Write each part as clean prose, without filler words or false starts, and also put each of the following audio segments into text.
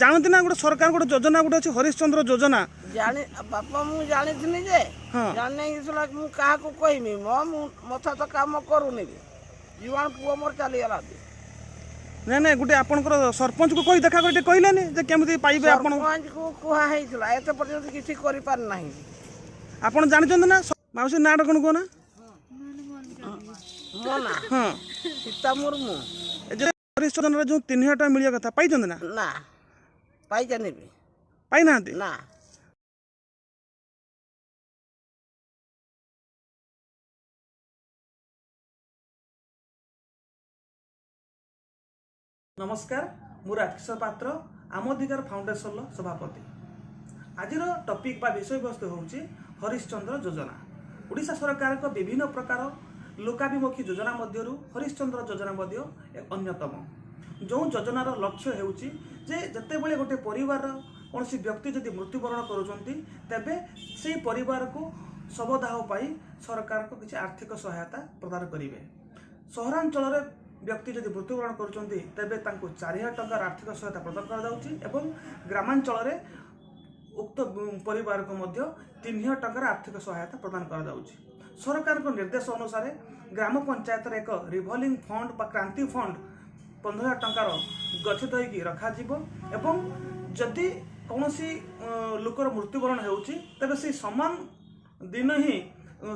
ଜାଣନ୍ତି ନା ଗୋଟେ ସରକାର ଗୋଟେ ଯୋଜନା ଗୋଟେ ଅଛି, ହରିଶ୍ଚନ୍ଦ୍ର ଯୋଜନା? ଜାଣି ବାପା, ମୁଁ ଜାଣିଥିଲି ଯେ ଜାଣି ଶୁଣା, ମୁଁ କାହାକୁ କହିମି? ମୋ ମୁଁ ମଥା ତ କାମ କରୁନି ବି, ଜୁଆନ ପୁଅ ମୋର ଚାଲିଗଲା। ନାଇଁ ନାଇଁ, ଗୋଟେ ଆପଣଙ୍କର ସରପଞ୍ଚକୁ କହି ଦେଖା କରି ଟିକେ କହିଲେନି ଯେ କେମିତି ପାଇବେ ଆପଣ? ସରପଞ୍ଚକୁ କୁହା ହେଇଥିଲା, ଏତେ ପର୍ଯ୍ୟନ୍ତ କିଛି କରିପାରି ନାହିଁ। ଆପଣ ଜାଣିଛନ୍ତି ନା? ମାଉସୀ, ନାଁଟା କ'ଣ କୁହ ନା? ମୋ ନା ହଁ ସୀତା ମୁର୍ମୁ। ହରିଶ୍ଚନ୍ଦ୍ରରେ ଯେଉଁ 3000 ଟଙ୍କା ମିଳିବା କଥା ପାଇଛନ୍ତି ନା? ନା, ପାଇଛନ୍ତି ବି? ପାଇନାହାନ୍ତି ନା। ନମସ୍କାର, ମୁଁ ରାଜକିଶୋର ପାତ୍ର, ଆମ ଅଧିକାର ଫାଉଣ୍ଡେସନର ସଭାପତି। ଆଜିର ଟପିକ୍ ବା ବିଷୟବସ୍ତୁ ହେଉଛି ହରିଶ୍ଚନ୍ଦ୍ର ଯୋଜନା। ଓଡ଼ିଶା ସରକାରଙ୍କ ବିଭିନ୍ନ ପ୍ରକାର ଲୋକାଭିମୁଖୀ ଯୋଜନା ମଧ୍ୟରୁ ହରିଶ୍ଚନ୍ଦ୍ର ଯୋଜନା ମଧ୍ୟ ଅନ୍ୟତମ। ଯେଉଁ ଯୋଜନାର ଲକ୍ଷ୍ୟ ହେଉଛି ଯେ ଯେତେବେଳେ ଗୋଟେ ପରିବାରର କୌଣସି ବ୍ୟକ୍ତି ଯଦି ମୃତ୍ୟୁବରଣ କରୁଛନ୍ତି, ତେବେ ସେଇ ପରିବାରକୁ ଶବଦାହ ପାଇଁ ସରକାରଙ୍କ କିଛି ଆର୍ଥିକ ସହାୟତା ପ୍ରଦାନ କରିବେ। ସହରାଞ୍ଚଳରେ ବ୍ୟକ୍ତି ଯଦି ମୃତ୍ୟୁବରଣ କରୁଛନ୍ତି, ତେବେ ତାଙ୍କୁ 4000 ଟଙ୍କାର ଆର୍ଥିକ ସହାୟତା ପ୍ରଦାନ କରାଯାଉଛି ଏବଂ ଗ୍ରାମାଞ୍ଚଳରେ ଉକ୍ତ ପରିବାରକୁ ମଧ୍ୟ 3000 ଟଙ୍କାର ଆର୍ଥିକ ସହାୟତା ପ୍ରଦାନ କରାଯାଉଛି। ସରକାରଙ୍କ ନିର୍ଦ୍ଦେଶ ଅନୁସାରେ ଗ୍ରାମ ପଞ୍ଚାୟତରେ ଏକ ରିଭଲ୍ଭିଂ ଫଣ୍ଡ ବା କ୍ରାନ୍ତି ଫଣ୍ଡ 15000 ଟଙ୍କାର ଗଠିତ ହୋଇକି ରଖାଯିବ ଏବଂ ଯଦି କୌଣସି ଲୋକର ମୃତ୍ୟୁବରଣ ହେଉଛି, ତେବେ ସେଇ ସମାନ ଦିନ ହିଁ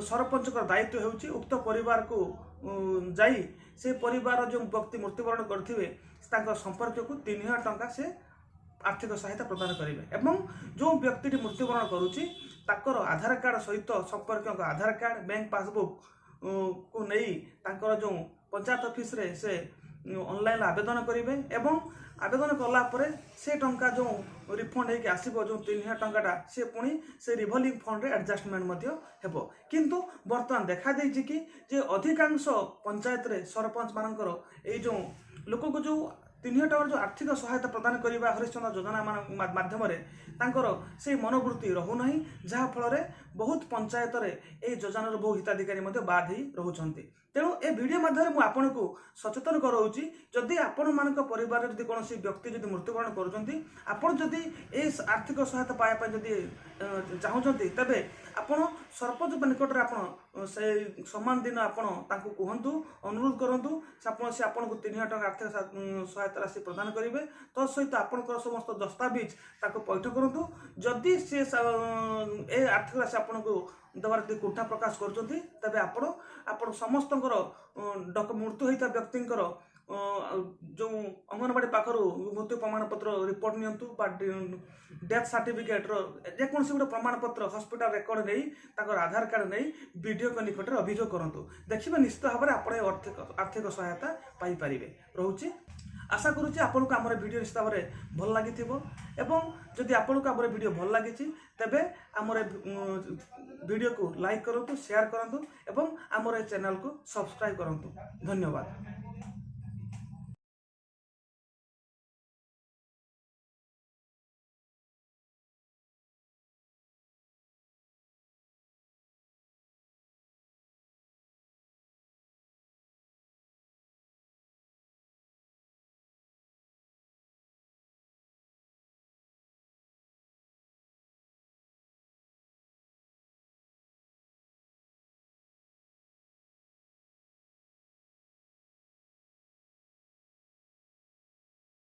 ସରପଞ୍ଚଙ୍କର ଦାୟିତ୍ୱ ହେଉଛି ଉକ୍ତ ପରିବାରକୁ ଯାଇ ସେ ପରିବାରର ଯେଉଁ ବ୍ୟକ୍ତି ମୃତ୍ୟୁବରଣ କରିଥିବେ ତାଙ୍କ ସମ୍ପର୍କୀୟକୁ 3000 ଟଙ୍କା ସେ ଆର୍ଥିକ ସହାୟତା ପ୍ରଦାନ କରିବେ। ଏବଂ ଯେଉଁ ବ୍ୟକ୍ତିଟି ମୃତ୍ୟୁବରଣ କରୁଛି ତାଙ୍କର ଆଧାର କାର୍ଡ଼ ସହିତ ସମ୍ପର୍କୀୟଙ୍କ ଆଧାର କାର୍ଡ଼, ବ୍ୟାଙ୍କ ପାସବୁକ୍ କୁ ନେଇ ତାଙ୍କର ଯେଉଁ ପଞ୍ଚାୟତ ଅଫିସରେ ସେ ଅନଲାଇନ୍ ଆବେଦନ କରିବେ ଏବଂ ଆବେଦନ କଲା ପରେ ସେ ଟଙ୍କା ଯେଉଁ ରିଫଣ୍ଡ ହେଇକି ଆସିବ, ଯେଉଁ 3000 ଟଙ୍କାଟା, ସେ ପୁଣି ସେ ରିଭଲ୍ଭିଂ ଫଣ୍ଡରେ ଆଡ଼ଜଷ୍ଟମେଣ୍ଟ ମଧ୍ୟ ହେବ। କିନ୍ତୁ ବର୍ତ୍ତମାନ ଦେଖାଦେଇଛି କି ଯେ ଅଧିକାଂଶ ପଞ୍ଚାୟତରେ ସରପଞ୍ଚମାନଙ୍କର ଏଇ ଯେଉଁ ଲୋକକୁ ଯେଉଁ 3000 ଟଙ୍କାର ଯେଉଁ ଆର୍ଥିକ ସହାୟତା ପ୍ରଦାନ କରିବା ହରିଶ୍ଚନ୍ଦ୍ର ଯୋଜନା ମାଧ୍ୟମରେ ତାଙ୍କର ସେଇ ମନୋବୃତ୍ତି ରହୁନାହିଁ, ଯାହାଫଳରେ ବହୁତ ପଞ୍ଚାୟତରେ ଏହି ଯୋଜନାର ବହୁ ହିତାଧିକାରୀ ମଧ୍ୟ ବାଦ ହେଇ ରହୁଛନ୍ତି। ତେଣୁ ଏ ଭିଡ଼ିଓ ମାଧ୍ୟମରେ ମୁଁ ଆପଣଙ୍କୁ ସଚେତନ କରାଉଛି, ଯଦି ଆପଣମାନଙ୍କ ପରିବାରରେ ଯଦି କୌଣସି ବ୍ୟକ୍ତି ଯଦି ମୃତ୍ୟୁବରଣ କରୁଛନ୍ତି, ଆପଣ ଯଦି ଏ ଆର୍ଥିକ ସହାୟତା ପାଇବା ପାଇଁ ଯଦି ଚାହୁଁଛନ୍ତି, ତେବେ ଆପଣ ସରପଞ୍ଚଙ୍କ ନିକଟରେ ଆପଣ ସେ ସମାନ ଦିନ ଆପଣ ତାଙ୍କୁ କୁହନ୍ତୁ, ଅନୁରୋଧ କରନ୍ତୁ, ଆପଣ ସେ ଆପଣଙ୍କୁ 3000 ଟଙ୍କା ଆର୍ଥିକ ସହାୟତା ରାଶି ପ୍ରଦାନ କରିବେ। ତା ସହିତ ଆପଣଙ୍କର ସମସ୍ତ ଦସ୍ତାବିଜ ତାକୁ ପୈଠ କରନ୍ତୁ। ଯଦି ସେ ଏ ଆର୍ଥିକ ରାଶି ଆପଣଙ୍କୁ ଦେବାର ଯଦି କୁଣ୍ଠା ପ୍ରକାଶ କରୁଛନ୍ତି, ତେବେ ଆପଣ ସମସ୍ତଙ୍କର ମୃତ୍ୟୁ ହୋଇଥିବା ବ୍ୟକ୍ତିଙ୍କର ଯେଉଁ ଅଙ୍ଗନବାଡ଼ି ପାଖରୁ ମୃତ୍ୟୁ ପ୍ରମାଣପତ୍ର ରିପୋର୍ଟ ନିଅନ୍ତୁ ବା ଡେଥ୍ ସାର୍ଟିଫିକେଟ୍ର ଯେକୌଣସି ଗୋଟେ ପ୍ରମାଣପତ୍ର, ହସ୍ପିଟାଲ ରେକର୍ଡ଼ ନେଇ, ତାଙ୍କର ଆଧାର କାର୍ଡ଼ ନେଇ ବିଡ଼ିଓଙ୍କ ନିକଟରେ ଅଭିଯୋଗ କରନ୍ତୁ। ଦେଖିବେ ନିଶ୍ଚିତ ଭାବରେ ଆପଣ ଏ ଆର୍ଥିକ ସହାୟତା ପାଇପାରିବେ। ରହୁଛି। ଆଶା କରୁଛି ଆପଣଙ୍କୁ ଆମର ଭିଡ଼ିଓ ନିଶ୍ଚିତ ଭାବରେ ଭଲ ଲାଗିଥିବ ଏବଂ ଯଦି ଆପଣଙ୍କୁ ଆମର ଭିଡ଼ିଓ ଭଲ ଲାଗିଛି, ତେବେ ଆମର ଭିଡ଼ିଓକୁ ଲାଇକ୍ କରନ୍ତୁ, ସେୟାର କରନ୍ତୁ ଏବଂ ଆମର ଏ ଚ୍ୟାନେଲକୁ ସବସ୍କ୍ରାଇବ୍ କରନ୍ତୁ। ଧନ୍ୟବାଦ।